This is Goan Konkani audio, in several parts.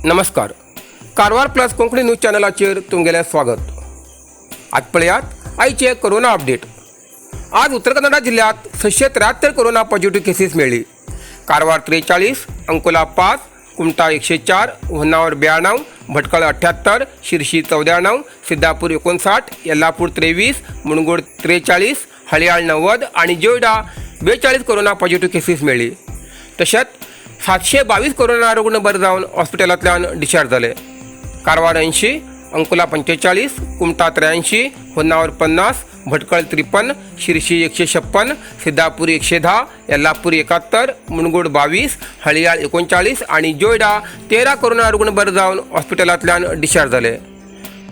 नमस्कार, कारवार प्लस कोंकणी न्यूज चॅनलाचेर तुमगेलें स्वागत. आज पळयात आयचे कोरोना अपडेट. आज उत्तर कन्नडा जिल्ह्यात 673 कोरोना पॉझिटिव्ह केसीस मेळ्ळी. कारवार 43, अंकोला 5, कुमठा 104, होन्नावर 92, भटकळ 78, शिरशी 94, सिद्धापूर 59, येल्लापूर 23, मुणगोड 43, हळियाळ 90 आणि जोयडा 42 कोरोना पॉझिटिव्ह केसीस मेळ्ळी. तशेंच 722 कोरोना रुग्ण बरे जावन हॉस्पिटलांतल्यान डिस्चार्ज जाले. कारवार 80, अंकोला 45, कुमठा 83, होन्नावर 50, भटकळ 53, शिरशी 156, सिद्धापूर 110, येल्लापूर 71, मुणगोड 22, हळियाळ 39 आणि जोयडा 13 कोरोना रुग्ण बरे जावन हॉस्पिटलांतल्यान डिस्चार्ज जाले.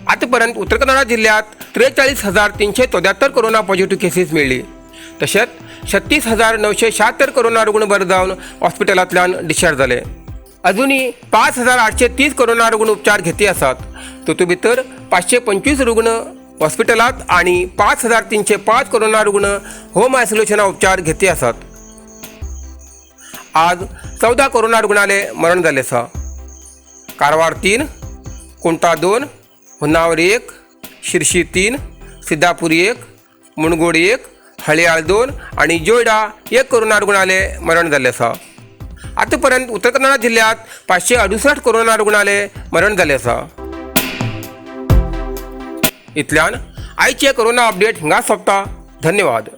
आतापर्यंत उत्तर कन्नडा जिल्ह्यात 43,374 कोरोना पॉझिटिव्ह केसीस मेळ्ळी. तशेंच 36,976 कोरोना रुग्ण बरे जावन हॉस्पिटलांतल्यान डिस्चार्ज जाले. अजूनही 5830 कोरोना रुग्ण उपचार घेती आसात. तातूंत भितर 525 रुग्ण हॉस्पिटलांत आणि 5305 कोरोना रुग्ण होम आयसोलेशना उपचार घेती आसात. आज 14 कोरोना रुग्णाले मरण जाल्लें आसा. कारवार 3, कुमठा 2, होन्नावर 1, शिरशी 3, सिद्धापूर 1, मुणगोड 1, हळियाळ 2 आणि जोयडा 1 कोरोना रुग्णाले मरण जाल्लें आसा. आतापर्यंत उत्तर कन्नडा जिल्ह्यात 568 कोरोना रुग्णाले मरण जाल्लें आसा. इतल्यान आयचे कोरोना अपडेट हिंगा सोंपता. धन्यवाद.